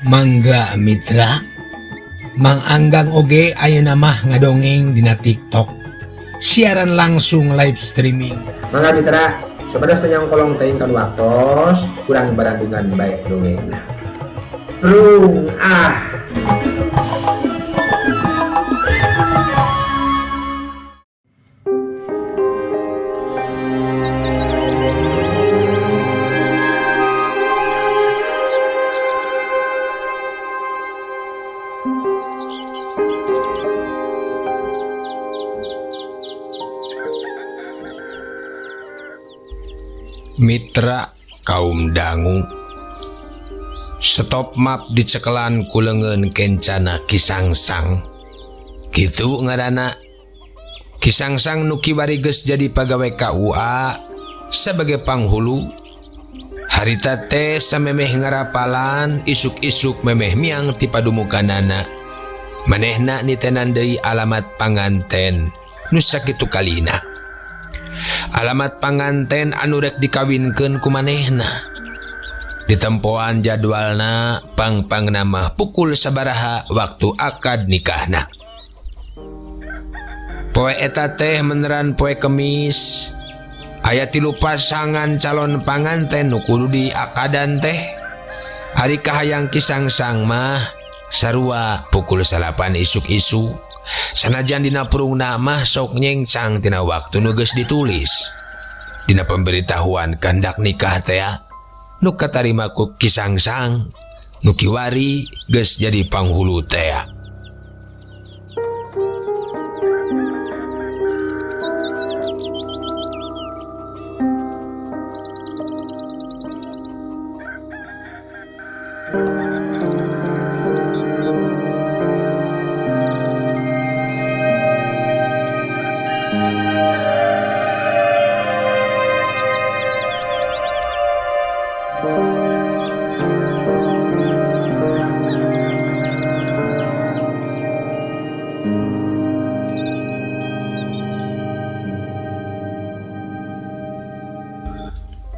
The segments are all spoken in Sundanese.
Mangga Mitra Mang Anggang oge ayeuna mah ngadongeng dina TikTok siaran langsung live streaming. Mangga Mitra, supados teu nyangkolong teuing kana waktos, kurang barandungan bae dongengna. Prung ah. Mitra kaum dangu stop map dicekelan ku leungeun kencana Kisangsang kitu ngaranna Kisangsang nu kiwari geus jadi pagawe KUA sebagai panghulu harita teh samemeh ngarapalan isuk-isuk memeh miang ti padumukanana manehna nitenan deui alamat panganten nu sakitu kalina alamat panganten anu rek dikawinkeun ku manehna ditempoan jadwalna pangpang nama pukul sabaraha waktu akad nikahna poe eta teh meneran poe Kemis aya tilu pasangan calon panganten nu kudu diakadan teh ari kahayang Kisangsang mah sarua pukul 9 isuk-isuk sanajan dina purungna mah sok nyengcang tina waktu nu geus ditulis dina pemberitahuan kehendak nikah teh nu katarima ku Kisangsang nu kiwari geus jadi panghulu teh.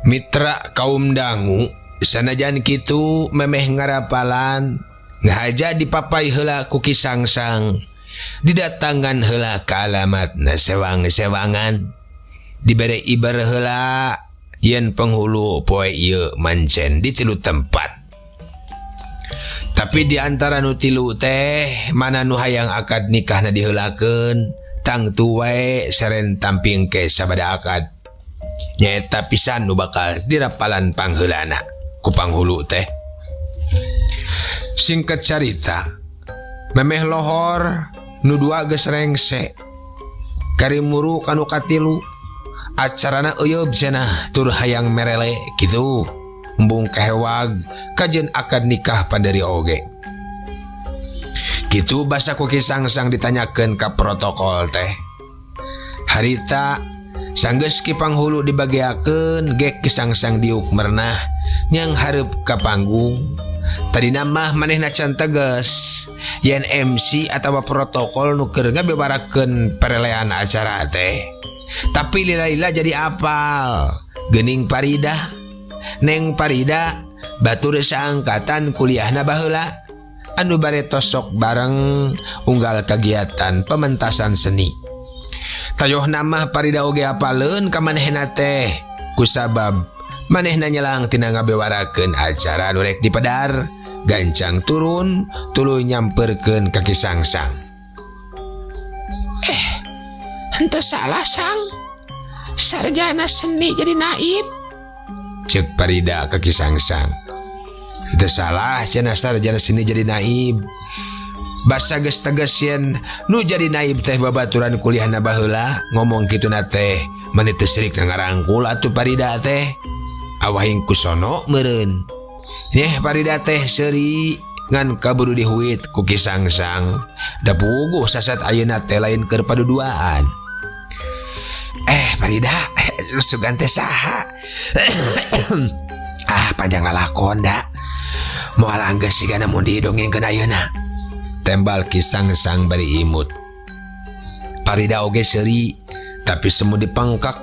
Mitra kaum dangu sanajan kitu memeh ngarapalan ngahaja dipapai heula ku Kisangsang didatangan heula ka alamatna sewang-sewangan dibere ibar heula yen penghulu poe ieu mancen di tilu tempat tapi di antara nu tilu teh mana nu hayang akad nikahna diheulakeun tangtu wae seren tamping ke sabada akad nyaeta pisan nu bakal dirapalan pangheulana ku panghulu teh. Singkat carita memeh lohor nu dua geus rengse karimuru kanu katilu acarana euyeub cenah tur hayang merele kitu embung kahewag kajeun akad nikah panderi oge kitu basa ku Kisangsang ditanyakeun ka protokol teh harita sanggeus ki panghulu dibageakeun gek Kisangsang diuk merenah nyang hareup ka panggung tadina mah manehna can tegas yen MC atawa protokol nu keur ngabewarakeun perelean acara teh tapi lila-lila jadi apal geuning Parida Neng Parida batur saangkatan kuliahna baheula anu bare tosok bareng unggal kegiatan pementasan seni tayoh nama Parida oge apaleun ka manehna teh kusabab manehna nyelang tina ngabewarakeun acara nu rek dipedar gancang turun tuluy nyamperkeun ka Kisangsang. Henteu salah sang sarjana seni jadi naib cek Parida ka Kisangsang. Henteu salah cenah sarjana seni jadi naib basa geus tegas yen nu jadi naib teh babaturan kuliahna baheula ngomong kituna teh mani teu serik ngarangkul atuh Parida teh awahing kusono meureun nyeh Parida teh seuri ngan kaburu dihuit ku Kisangsang da puguh sasat ayeuna teh lain keur paduduaan. Parida sugan teh saha ah panjang lalakon da moal anggeus sigana mun didongengkeun ayeuna tembal Kisangsang bari imut. Parida oge seuri tapi semu dipengkek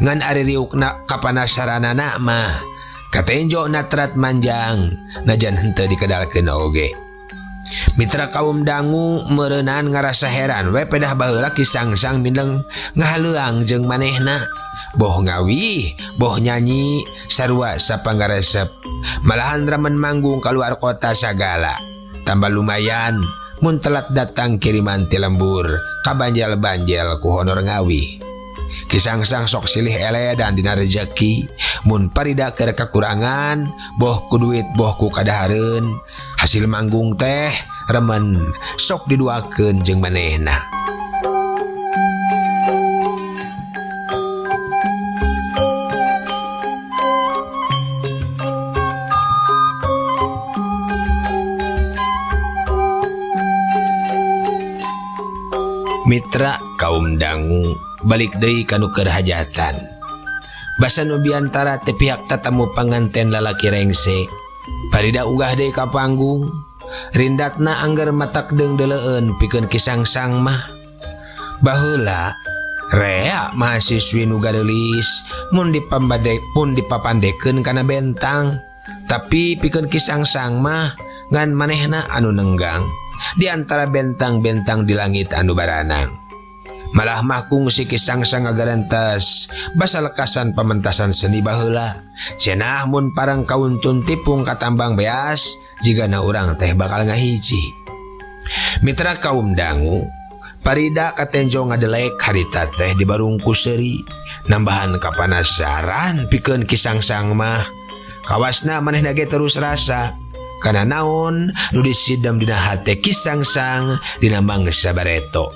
ngan ari riukna kapanasaranana mah Katenjo natrat manjang najan henteu dikedalkeun oge. Mitra kaum dangu meureunan ngarasa heran we pedah baheula Ki Sangsang mindeng ngahaleuang jeung manehna. Boh ngawih, boh nyanyi, sarua sapanggaresep. Malahan remen manggung kaluar kota sagala. Tambah lumayan mun telat datang kiriman ti lembur kabanjel-banjel ku honor ngawih. Ki Sangsang sok silih eledan dina rejeki mun Parida keur kakurangan boh ku duit boh ku kadahareun hasil manggung teh remen sok diduakeun jeung manehna. Mitra kaum dangu balik deui ka nu keur hajatan. Basa nu biantara teh pihak tatamu panganten lalaki rengse. Parida ugah deui ka panggung. Rindatna angger matak deung-deuleueun pikeun Ki Sangsang mah. Baheula rea mahasiswi nu gareulis mun dipambadek pun dipapandekeun kana bentang. Tapi pikeun Ki Sangsang mah ngan manehna anu nenggang di antara bentang-bentang di langit anu baranang. Malah mah kungsi Ki Sangsang ngagarantas basa lekasan pamentasan seni baheula. Cenah mun parang kauntun tipung katambang beas jigana urang teh bakal ngahiji. Mitra kaum dangu Parida katenjo ngadelek harita teh di barung ku seuri nambahan kapanasaran pikeun Ki Sangsang mah. Kawasna manehna ge terus rasa kana naon nu disidem dina hate Ki Sangsang dina mangsa bareto.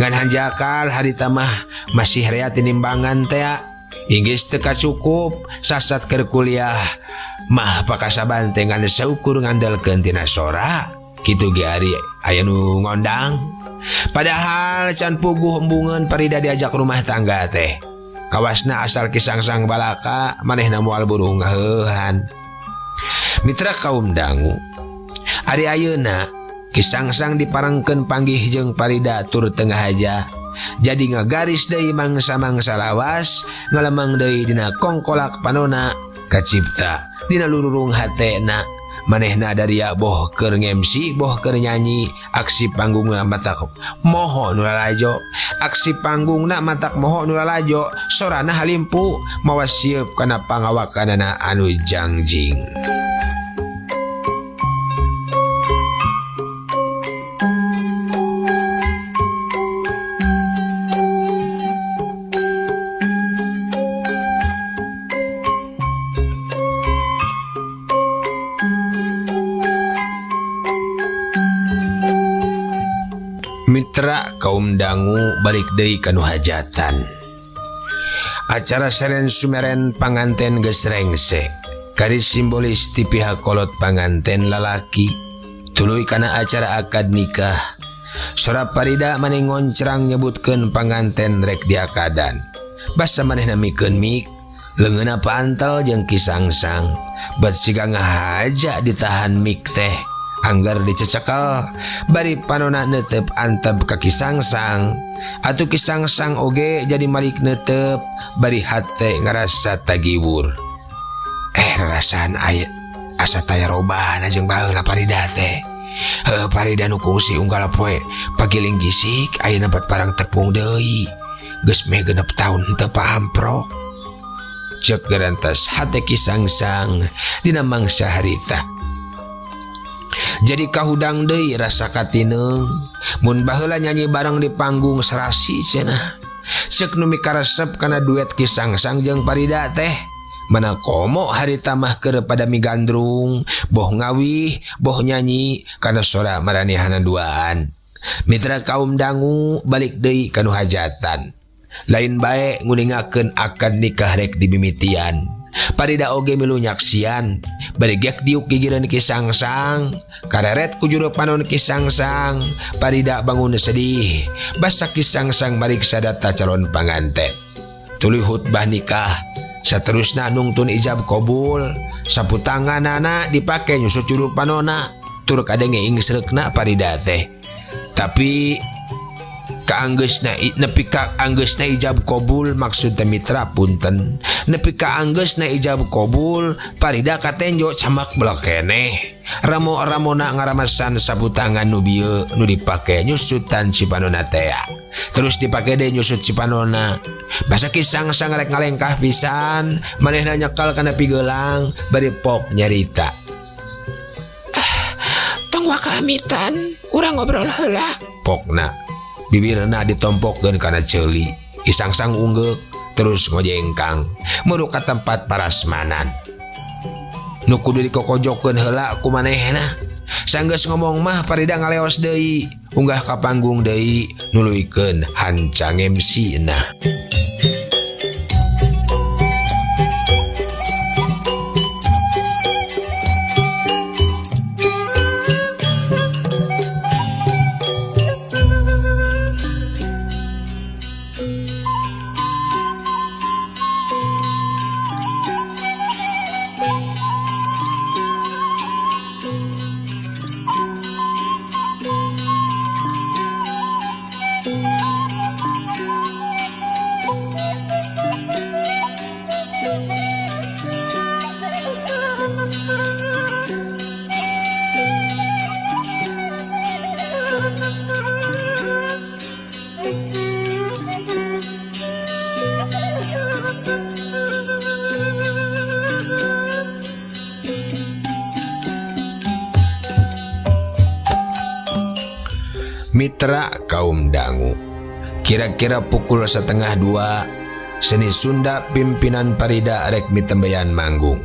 Ngan hanjakal harita mah masih rea tinimbangan tea. Inggris teu kacukup sasat keur kuliah mah pakasaban teh ngan saukur ngandalkeun tina sora. Kitu ge ari aya nu ngondang. Padahal can puguh embungeun Parida diajak rumah tangga teh. Kawasna asal Ki Sangsang balaka manehna moal buru ngaheuhan. Mitra kaum dangu ari ayeuna Ki Sangsang diparengkeun panggih jeung Parida tur tengah haja. Jadi ngagaris deui mangsa-mangsa lawas ngalemang deui dina kongkolak panona kacipta dina lururung hatena. Manehna daria boh keur ngemsi boh keur nyanyi aksi panggungna matak moho nu lalajo. Aksi panggungna matak moho nu lalajo sorana halimpu mawa sieup kana pangawakanana anu jangjing. Mitra kaum dangu balik deui ka nu hajatan. Acara seren sumeren panganten geus rengse. Karis simbolis ti pihak kolot panganten lalaki. Tuluy kana acara akad nikah. Sora Parida maneh ngoncrang nyebutkeun panganten rek diakadan. Basa manehna mikeun mik, leungeunna pantel jeung Ki Sangsang. Bet siga ngahaja ditahan mik teh. Anggar dicecekel bari panona neuteup antep ka Ki Sangsang. Atuh Ki Sangsang oge jadi malik neuteup bari hate ngarasa tagiwur. Rarasaan aya asa taya robana jeung baheula Parida teh. Heuh Parida nu kungsi unggal poe pagiling gisik ayeuna bat parang tepung deui. Geus meh 6 taun teu paamprok. Ceuk garantas hate Ki Sangsang dina mangsa harita. Jadi kahudang deui rasa katineung mun baheula nyanyi bareng di panggung serasi cenah. Ceuk nu mikaresep kana duet Ki Sangsang jeung Parida teh. Mana komo harita mah keur pada migandrung, boh ngawih, boh nyanyi kana sora maranehana duaan. Mitra kaum dangu balik deui ka nu hajatan. Lain bae nguningakeun akad nikah rek dimimitian. Parida oge milu nyaksian, bari gek diuk gigireun Ki Sangsang, kareret ku juru panon Ki Sangsang. Parida bangun sedih, basa Ki Sangsang mariksa data calon panganten. Tuluy khutbah nikah, saterusna nungtun ijab kobul, sapu tanganana dipake nyusut juru panona, tur kadenge ingsreukna Parida teh. Tapi Ka anggeusna nepi ka anggeusna ijab kabul maksud teh mitra punten. Nepi ka anggeusna ijab kabul Parida katenjo camak belok keneh. Ramo-ramona ngaramasan sapu tangan nu bieu nu dipake nyusutan cipanona tea. Terus dipake deui nyusut cipanona. Basa Ki Sangsang rek ngalengkah pisan, manehna nyekal kana pigelang bari pok nyarita. Ah, tong waka amitan, urang ngobrol heula. Pokna bibirna ditompokeun kana ceuli. Ki Sangsang unggeuk terus ngojengkang muru ka tempat parasmanan. Nu kudu dikokojokeun heula ku manehna. Sanggeus ngomong mah Parida ngaleos deui, unggah ka panggung deui nuluykeun hancang MC na. Mitra kaum dangu. Kira-kira pukul 1:30 seni Sunda pimpinan Parida rek mitembeyan manggung.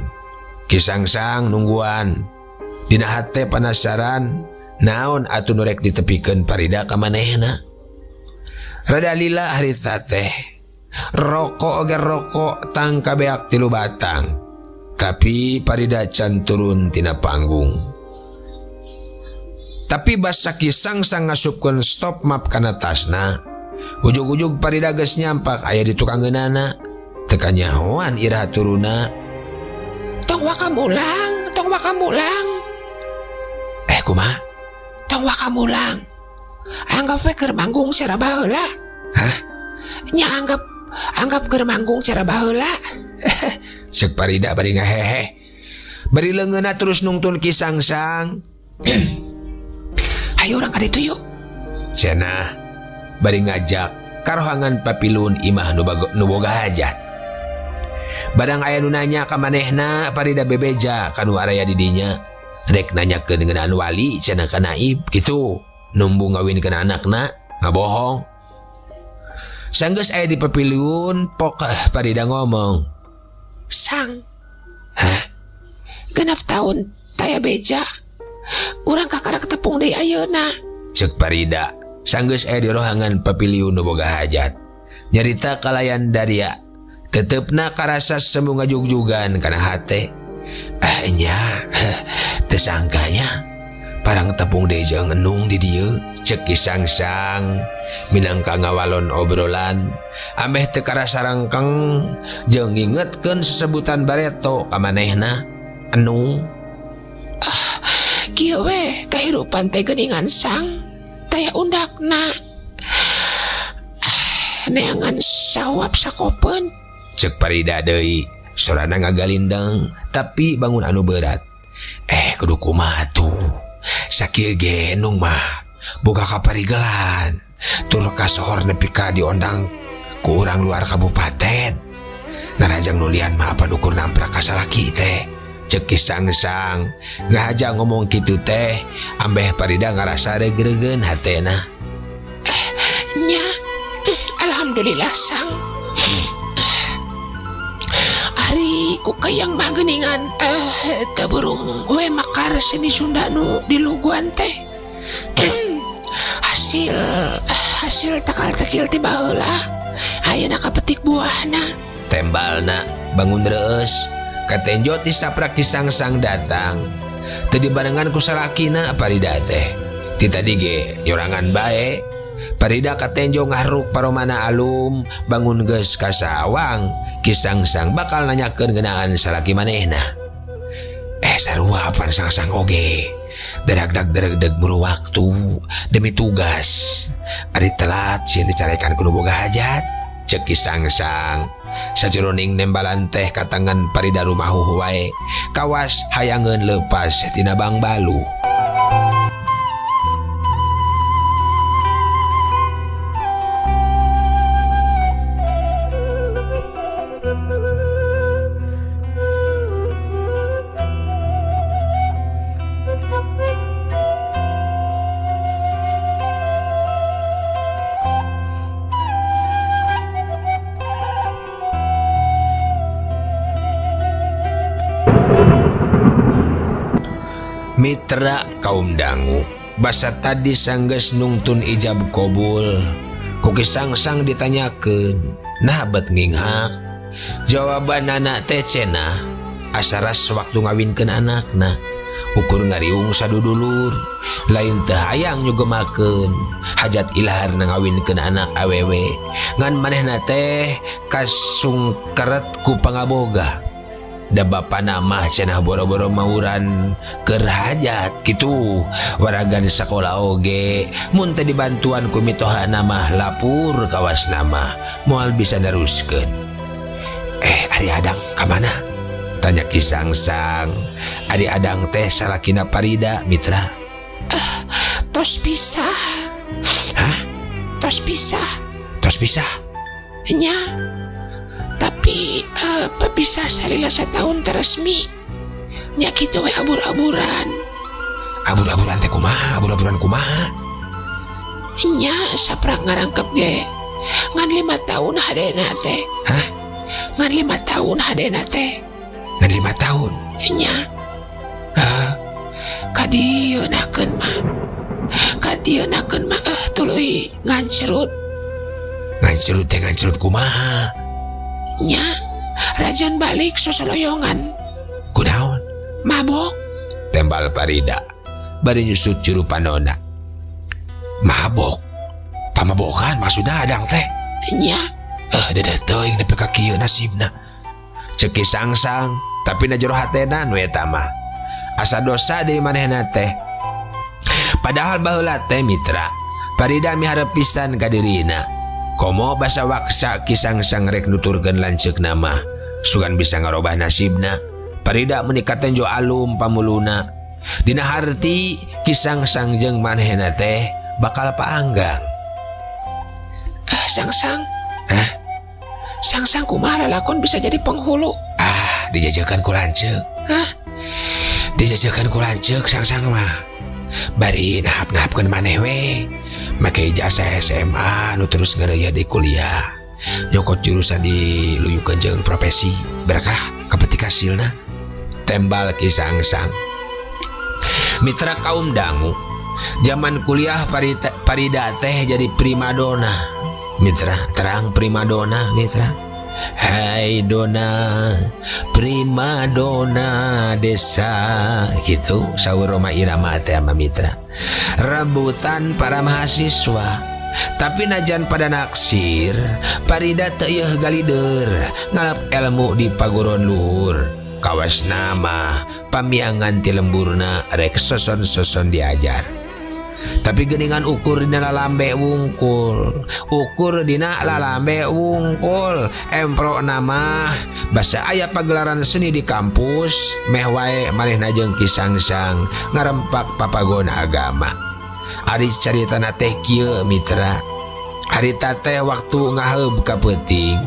Ki Sangsang nungguan. Dina hate penasaran naon atuh nu rek ditepikeun Parida ka manehna. Rada lila harita teh. Rokok oge rokok tang kabeak 3 batang. Tapi Parida can turun tina panggung. Tapi basa Ki Sangsang ngasupkeun stop map kana tasna. Ujug-ujug Parida geus nyampak aya di tukangeunana. Teu kanyahoan iraha turuna. Tong waka mulang, tong waka mulang. Kumaha? Tong waka mulang. Anggap we keur manggung cara baheula. Hah? Nya anggap keur manggung cara baheula. Ceuk Parida bari ngahehe. Bari leungeunna terus nungtun Ki Sangsang. Ayo urang ka ditu yuk. Cenah bari ngajak karohangan papilun imah nu boga hajat. Barang aya nu nanya ka manehna Parida bebeja ka nu araya di dinya. Rek nanyakeun ngeunaan wali cenah ka naib kitu. Numbu ngawinkeun anakna ngabohong. Sanggeus aya di papiliun pok Parida ngomong. Sang. Hah? 6 tahun taya beja. Urang kakarak tepung deui ayeuna. Ceuk Parida sanggeus aya di rohangan papiliun nu boga hajat. Nyarita kalayan daria. Tetepna karasa semu ngajugjugan kana hate. Ah nya, teu sangkanya parang tepung deui jeung enung di dieu. Ceuk Ki Sangsang minangka ngawalon obrolan ambeh teu karasa rangkeng jeung ngingetkeun sesebutan bareto ka manehna enung. Ah, kieu we kahirupan teh geuningan sang taya undakna. Ah, neangan sawap sakopeun. Ceuk Parida deui sorana ngagalindeng tapi bangun anu berat. Kudu kumaha tuh? Sakieu ge nung mah boga kaparigelan tur kasohor nepi ka diondang ku urang luar kabupaten. Narajang nulian mah apa ukur namprak ka salaki teh. Ceuk Ki Sangsang ngahaja ngomong kitu teh ambeh Parida ngarasa regregen hatena. Nya, alhamdulillah sang. Ari ku kayang mah geuningan, teu burung we makar seni Sunda nu di luguan teh. Hasil takal-tekil ti baheula ayeuna kapetik buahna. Tembalna bangun reueus katenjo ti saprak Ki Sangsang datang. Teu dibarengan ku salakina Parida teh. Ti tadi ge nyorangan bae. Parida katenjo ngahruk paromana alum bangun geus ka sawang. Ki Sangsang bakal nanyakeun ngeunaan salaki manehna. Sarua pan sangsang oge daragdag daregdeg buru waktu demi tugas. Ari telat sieun dicarekan ku nu boga hajat. Cek Ki Sangsang sajroning nembalan teh ka tangan Parida rumahuh wae kawas hayangeun leupas tina bangbaluh. Mitra kaum dangu basa tadi sanggeus nungtun ijab kobul ku Ki Sangsang ditanyakeun nah bet nginghak jawabanana teh cenah asaras waktu ngawinkeun anakna ukur ngariung sadudulur lain teu hayang nyugemakeun hajat ilharna ngawinkeun anak awewe ngan manehna teh kasungkeret ku pangaboga. Da bapana mah cenah boro-boro mauran keur hajat kitu waragan sakola oge mun teu dibantuan ku mitohana mah lapur kawasna mah moal bisa neruskeun. Ari Adang ka mana? Tanya Ki Sangsang. Ari Adang teh salakina Parida mitra. Tos pisah. Hah? Tos pisah. Tos pisah? Nya. Tapi papisah salila satahun teresmi. Nya kitu we abur-aburan. Abur-aburan teh kumaha? Abur-aburan kumaha? Nya saprak ngarangkep ge. Ngan 5 tahun hadena teh. Hah? Ngan 5 tahun hadena teh. Ngan 5 tahun? Nya. Hah? Kadieunakeun mah. Kadieunakeun mah tuluy ngancerut. Ngancerut teh ngancerut kumaha? Nya, rajan balik sosoloyongan. Kunaon? Mabok. Tembal Parida bari nyusut juru panona. Mabok? Pamabokan maksudna Adang teh? Nya. Dedeh teuing nepi ka kieu nasibna. Cek Ki Sangsang, tapi na jero hatena nu eta mah. Asa dosa deui manehna teh. Padahal baheula teh mitra, Parida miharep pisan ka dirina. Komo basa waksa Ki Sangsang rek nuturkeun lanceukna mah, sugan bisa ngarobah nasibna. Parida meuni katenjo alum pamuluna. Dina harti Ki Sangsang jeung manehna teh bakal paanggang. Sangsang. Hah? Sangsang kumaha lalakon bisa jadi penghulu? Ah, dijajakan ku lanceuk. Hah? Dijajakan ku lanceuk Sangsang mah. Bari nahap-nahapkeun maneh we. Make ijazah SMA nu terus ngareuya di kuliah. Nyokot jurusan diluyukeun jeung profesi. Berkah kapetik hasilna. Tembal Ki Sangsang. Mitra kaum dangu, zaman kuliah Parida teh jadi primadona. Mitra, terang primadona mitra. Hai dona, primadona desa gitu saur Rhoma Irama teh sama mitra. Rebutan para mahasiswa. Tapi najan pada naksir, Parida teu yeuh galider ngalap ilmu di paguron luhur. Kawas nama pamiangan ti lemburna rek soson-soson diajar. Tapi geningan ukur dina lalambe wungkul, ukur dina lalambe wungkul, empro nama basa aya pagelaran seni di kampus, meh wae manehna jeung Ki Sangsang ngarempak papagon agama. Ari caritana teh kieu mitra. Harita teh waktu ngaheub ka peuting,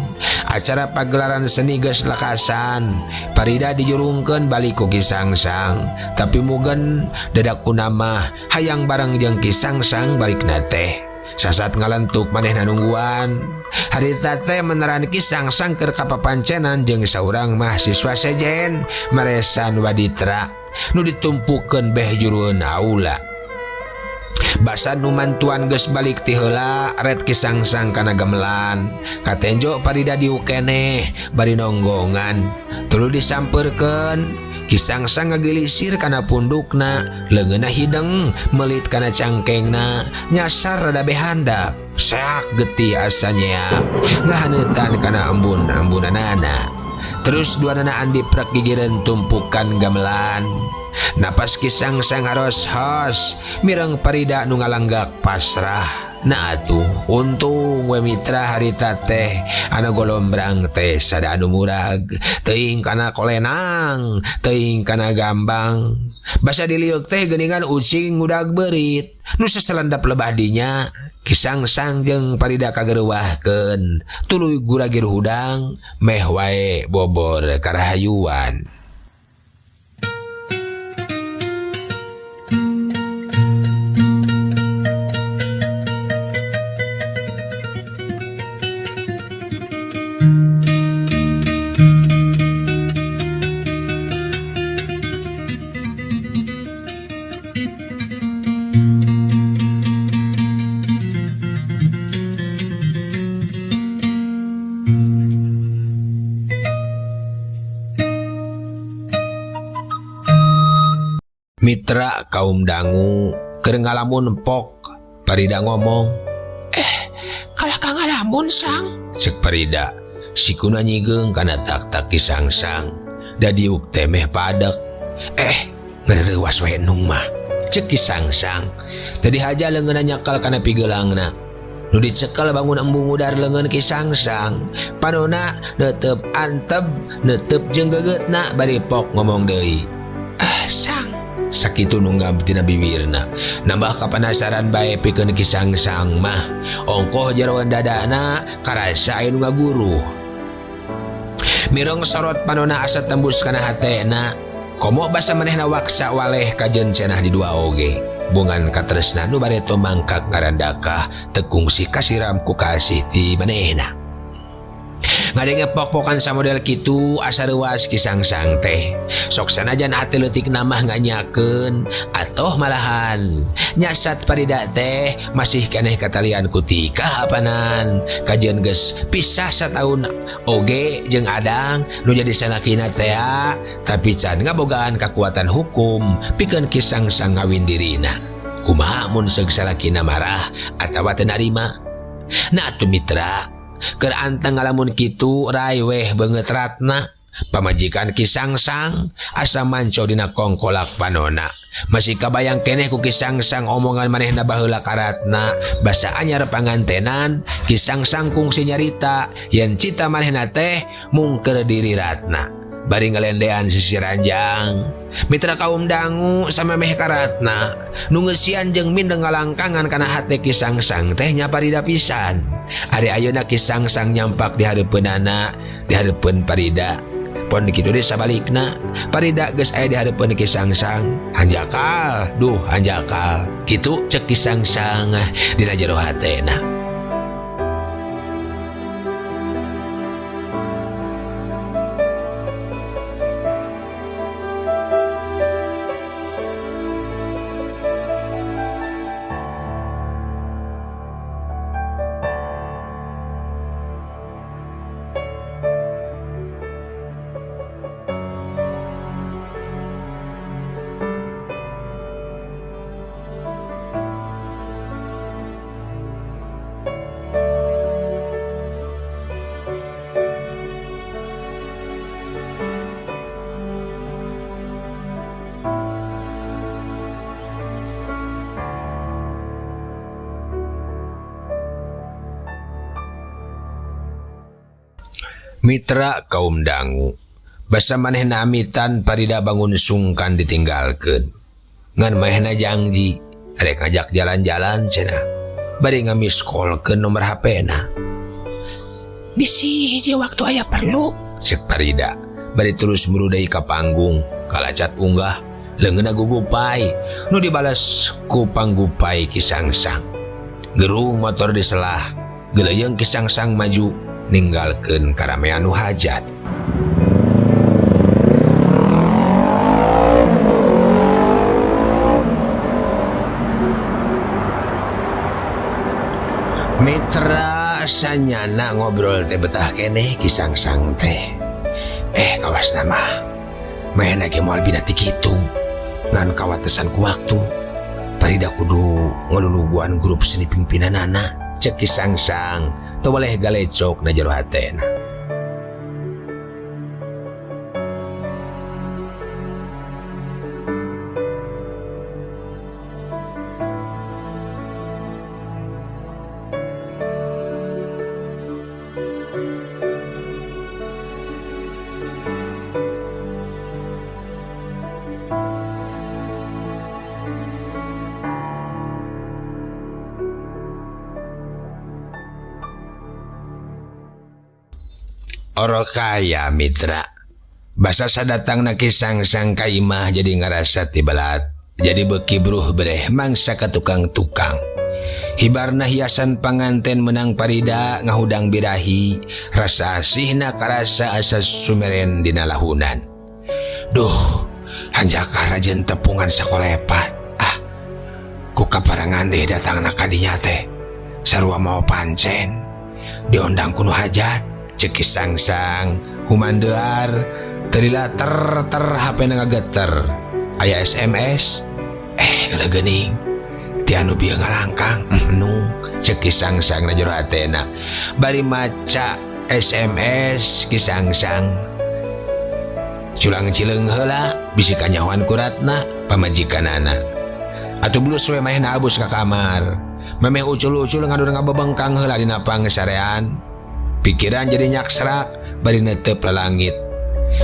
acara pagelaran seni geus lakasan, Parida dijurungkeun balik ku Ki Sangsang, tapi mugen dadakuna mah hayang bareng jeung Ki Sangsang balikna teh. Sasat ngalentuk manehna nungguan. Harita teh meneran Ki Sangsang keur kapapancenan jeung saurang mahasiswa sejen maresan waditra nu ditumpukeun beh jurueun aula. Basa nu mantuan geus balik ti heula ret Ki Sangsang kana gamelan. Katenjo Parida diukeneh bari nonggongan. Tuluy disampeurkeun Ki Sangsang ngagilisir kana pundukna, leungeunna hideng melit kana cangkengna, nyasar rada behandap. Seak getih asa nyeak ngahaneutan kana embun-embunanana. Terus duanana andi prek gigireun tumpukan gamelan. Napas Ki Sangsang haros-hos mireng Parida nu ngalanggak pasrah. Nah atuh untung we mitra harita teh anu golombrang teh sada anu murag teuing kana kolenang teuing kana gambang basa diliuk teh geuningan ucing ngudag beurit nu sasalandap lebah dinya Ki Sangsang jeung Parida kagereuwahkeun tuluy guragir hudang meh wae bobor karahayuan. Mitra kaum dangu keur ngalamun pok Parida ngomong, Kalah ka ngalamun sang, cek Parida sikuna nyigeung kana tak-tak Ki Sangsang da diuk teh meh padek. Ngareuwas we nung mah, cek Ki Sangsang. Teu dihaja leungeunna nyekal kana pigeulangna. Nu dicekel bangun embung udar leungeun Ki Sangsang. Panona neuteup antep, neuteup jeung gegeutna bari pok ngomong deui. Sang, sakitu nunggam tina bibirna. Nambah kapanasaran bae pikeun Ki Sangsang mah. Ongkoh jeroan dadana karasa aya nu ngaguruh. Mireng sorot panona asa tembus kana hatena. Komo basa manehna waksa waleh kajeun cenah di dua oge. Bongan katresna nu bareto mangkak ngarandakah tekungsi kasiram ku kasih ti manehna. Ngadenge pok-pokan samodel kitu asa reuas Ki Sangsang teh. Sok sanajan hate leutik namah nganyakeun atoh malahan nyasat Parida teh masih keneh katalian ku tikah apanan. Kajeun geus pisah sataun oge jeung Adang nu jadi salakina tea tapi can ngabogaan kakuatan hukum pikeun Ki Sangsang ngawin dirina. Kumaha mun seug salakina marah atawa teu narima? Nah atuh mitra, keur anteng ngalamun kitu rai weh beungeut ratna. Pamajikan Ki Sangsang asa manco dina kongkolak panona. Masih kabayang keneh ku Ki Sangsang omongan manehna baheula ka Ratna. Basa anyar pangantenan Ki Sangsang kungsi nyarita yen cita manehna teh mungker diri Ratna. Bari ngalendean sisi ranjang. Mitra kaum dangu samemeh ka Ratna nu ngeusian jeung mindeng ngalangkangan kana hate Ki Sangsang teh nya Parida pisan. Ari ayeuna Ki Sangsang nyampak di hareupeunana, di hareupeun Parida. Pon kitu deui sabalikna, Parida geus aya di hareupeun Ki Sangsang. Hanjakal, duh hanjakal. Kitu cek Ki Sangsang dina jero hatena. Mitra kaum dangu basa manehna amitan Parida bangun sungkan ditinggalkeun. Ngan manehna janji rek ngajak jalan-jalan cenah. Bari ngamiskolkeun nomor HP-na. Bisi hiji waktu aya perlu, cek Parida. Bari terus merudai ka panggung, kalacat unggah, leungeunna gugupai, nu dibales ku panggupai Ki Sangsang. Gerung motor diselah, geleyeung Ki Sangsang maju ninggalkeun karamean nu hajat. Mitra sanyana ngobrol teh betah keneh Ki Sangsang teh. Kawas nama manehna ge moal bina ti kitu. Ngan kawatesan ku waktu. Parida kudu ngaluluguan grup seni pimpinanana. Cek Ki Sangsang teu waleh galecok na jero hatena. Orokaya mitra. Basa sadatangna Ki Sangsang ka imah jadi ngarasa tibelat. Jadi beuki bruh breh mangsa ka tukang-tukang. Hibarna hiasan panganten menang Parida ngahudang birahi, rasa asihna karasa asa sumeren dina lahunan. Duh, hanjakal rajen tepungan sakolepat. Ah, ku kaparangan deh datangna ka dinya teh. Sarua mau pancen. Diondang ku nu hajat, ceuk Ki Sangsang, humandear, teu lila ter ter HP na ngageter. Aya SMS, geuleuh geuning. Ti anu bieu ngalangkang, nu ceuk Ki Sangsang na jero hatena. Bari maca SMS Ki Sangsang. Culang cileung heula bisi kanyahoan ku Ratna pamajikanana. Atuh bulus we manehna abus ka kamar. Memeh ucul-ucul ngadur ngabebengkang heula dina pangsarean. Pikiran jadi nyaksrak bari netep lalangit.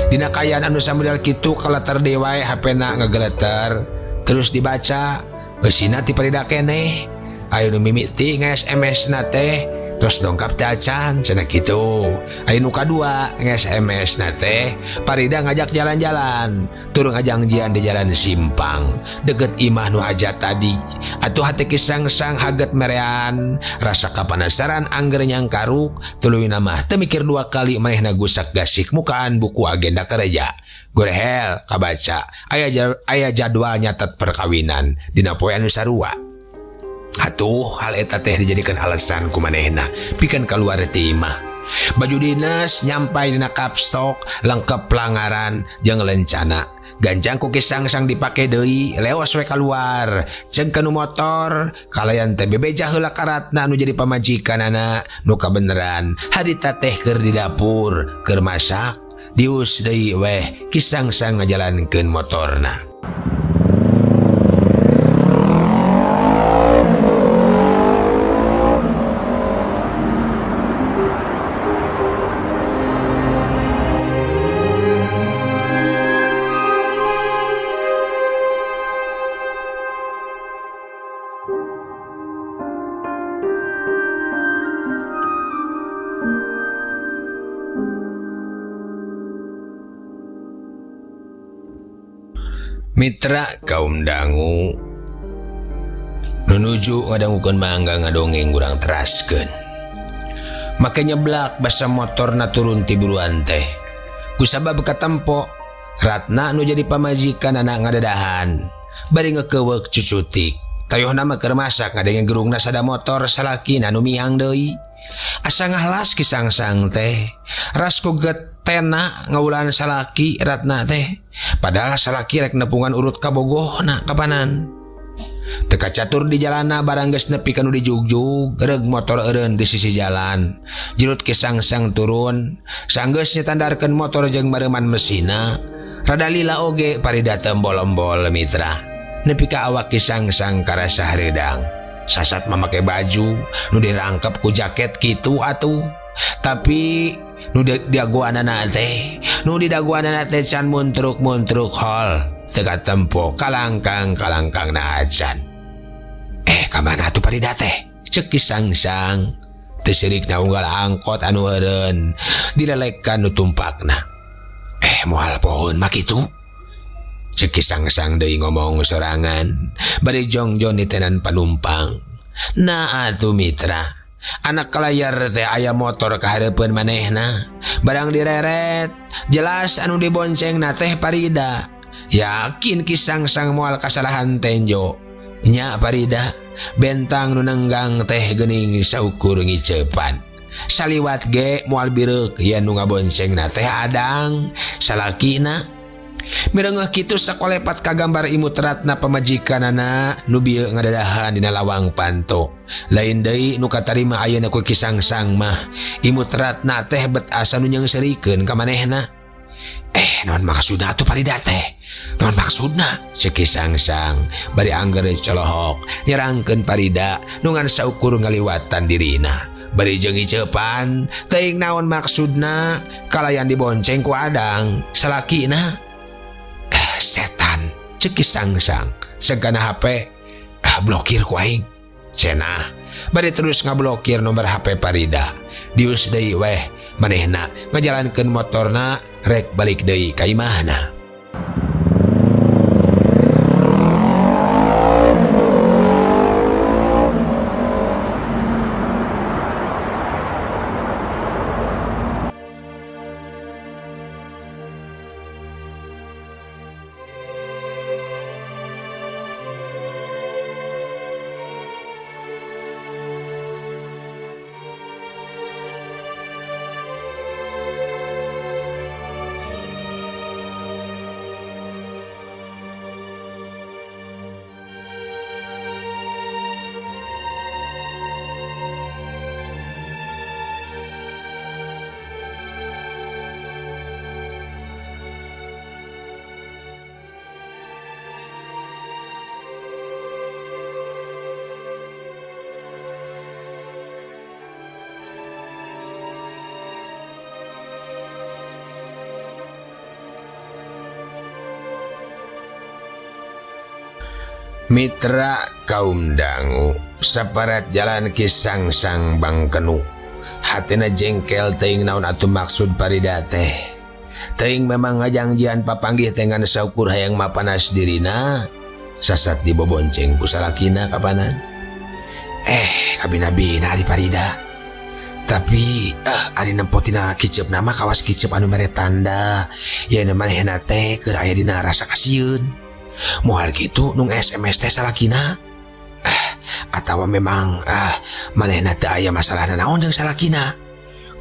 Dina kaayaan anu samodel kitu kaleter deui wae HP-na ngageleter terus dibaca eusina ti Parida keneh. Aya nu mimiti nge-SMS na teh tos dongkap teh acan cenah kitu. Aya nu kadua nge-SMS na teh Parida ngajak jalan-jalan turun ngajangjian di jalan simpang deket imah nu hajat tadi. Atuh hate Ki Sangsang haget merean rasa kapanasaran angger nyangkaruk tuluyna mah teu mikir dua kali manehna gusak gasik mukaan buku agenda kerja. Gorehel kabaca aya jadwal nyatet perkawinan dina poe anu sarua. Atuh hal eta teh dijadikan alasan ku manehna pikeun kaluar ti imah. Baju dinas nyampai dina kapstok lengkap pelangaran jeung lencana. Ganjang ku Ki Sangsang dipake deui leos we kaluar. Ceuk kanu motor kalayan teh bebeja heula ka Ratna nu jadi pamajikanana nu kabeneran harita teh keur di dapur keur masak. Dius deui weh Ki Sangsang ngajalankeun motorna. Mitra kaum dangu nunuju ngadangukeun mangga ngadongeng urang teraskeun. Make nyeblak basa motorna turun ti buruan teh. Kusabab katempo Ratna nu jadi pamajikan anak ngadadahan bari ngekeuweuk cucutik. Tayohna mah keur masak ngadenge gerungna sada motor salakina nu miang deui. Asa ngahlas Ki Sangsang teh. Ras ku getena ngawulan salaki Ratna teh. Padahal salaki rek nepungan urut kabogohna kapanan. Teu kacatur di jalana barang geus nepi ka nu dijugjug, reug motor eureun di sisi jalan. Jirut Ki Sangsang turun, sanggeus nyetandarkeun motor jeung mareuman mesina. Rada lila oge Parida teu embol-embol mitra. Nepi ka awak Ki Sangsang karasa hareudang. Sasat mamake baju nu dirangkep ku jaket kitu atuh. Tapi nu didagoanana teh, nu didagoanana teh can muntruk-muntruk hol. Teu katempo kalangkang-kalangkangna acan. Ka mana atuh Parida teh? Ceuk Ki Sangsang. Teu seurikna unggal angkot anu eureun dilelekan nu tumpakna. Moal pohoeun mah kitu. Ceuk Ki Sangsang deui ngomong sorangan bari jongjon ditenan panumpang. Nah atuh mitra, anak kalayar teh aya motor kahareupeun manehna. Barang direret, jelas anu diboncengna teh Parida. Yakin Ki Sangsang moal kasalahan tenjo. Nya Parida, bentang nu nenggang teh geuning saukur ngiceupan. Saliwat ge moal bireuk yen nu ngaboncengna teh adang salakina. Mirengeuh kitu sakolepat kagambar imut Ratna pamajikanana nu bieu ngadadahan dina lawang panto. Lain deui nu katarima ayeuna ku Ki Sangsang mah. Imut Ratna teh bet asa nu nyeungseurikeun ka manehna. Naon maksudna atuh Parida teh? Naon maksudna? Ceuk Ki Sangsang bari angger colohok nyerangkeun Parida nu ngan saukur ngaliwatan dirina. Bari jeung ngiceupan teuing naon maksudna kalayan dibonceng ku adang salakina. Setan ceuk Ki Sangsang segana HP blokir ku aing cenah bari terus ngablokir nomor HP Parida. Dius deui weh Manehna ngajalankeun motorna rek balik deui ka imahna. Mitra kaum dangu saparat jalan Ki Sangsang bangkenu hatina jengkel teuing naon atuh maksud Parida teh. Teuing memang ngajangjian papanggih teh ngan saukur hayang mapanas dirina sasat dibobonceng ku salakina kapanan. Kabina-bina ari Parida. Tapi ari nempotina kicep nama kawas kicep anu mere tanda yeuna manehna teh keur aya dina rasa kasieun. Moal kitu nung SMS teh salakina. Atawa memang manehna teu aya masalah naon jeung salakina.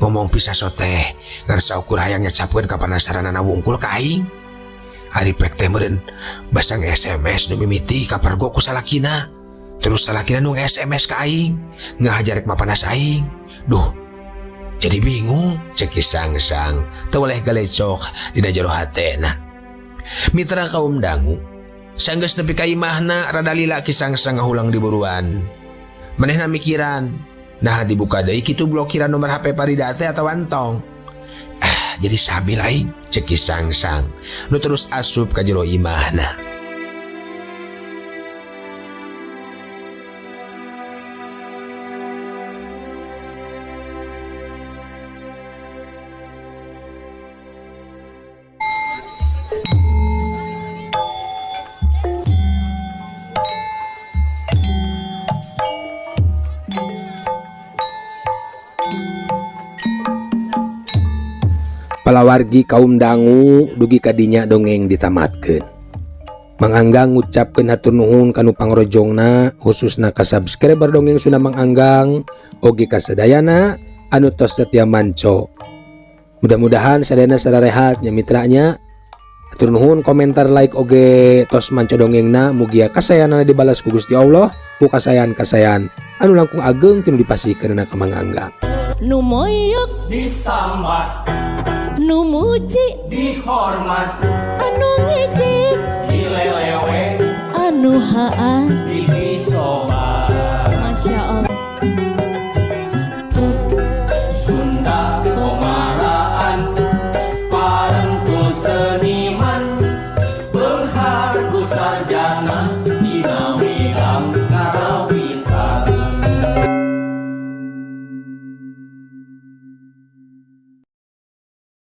Ngomong pisah soteh ngan saukur hayang nyacapkeun ka panasaranana wungkul ka aing. Ari pek teh meureun basang SMS nu mimiti kapergo ku salakina. Terus salakina nung SMS ka aing ngahajar rek mapanas aing. Duh, jadi bingung cek Ki Sangsang teu weleh galecok dina jero hatena. Mitra kaum dangu sanggeus nepi ka imahna rada lila Ki Sangsang ngahulang di buruan. Manehna mikiran, nah dibuka deui kitu blokiran nomor HP Parida teh atawa entong. Jadi sabil aing cek Ki Sangsang nu terus asup ka jero imahna. Palawargi kaum dangu dugi kadinya dongeng ditamatkeun. Mang Anggang ngucapkeun hatur nuhun kanu pangrojongna khususna ka subscriber dongeng Sunda Mang Anggang oge ka sadayana anu tos setia manco. Mudah-mudahan sadayana sararehat nya mitranya. Hatur nuhun komentar like oge tos manco dongengna mugia kasayanana dibalas ku Gusti Allah ku kasayan-kasayan anu langkung ageng tinu dipasihkeunana ka Mang Anggang. Nu moyok disambat, nu muji dihormat, anu ngejek dilelewe, anu haa disobat. Masya Allah. Sunda komaraan parentul seniman, beunghar ku sarjana.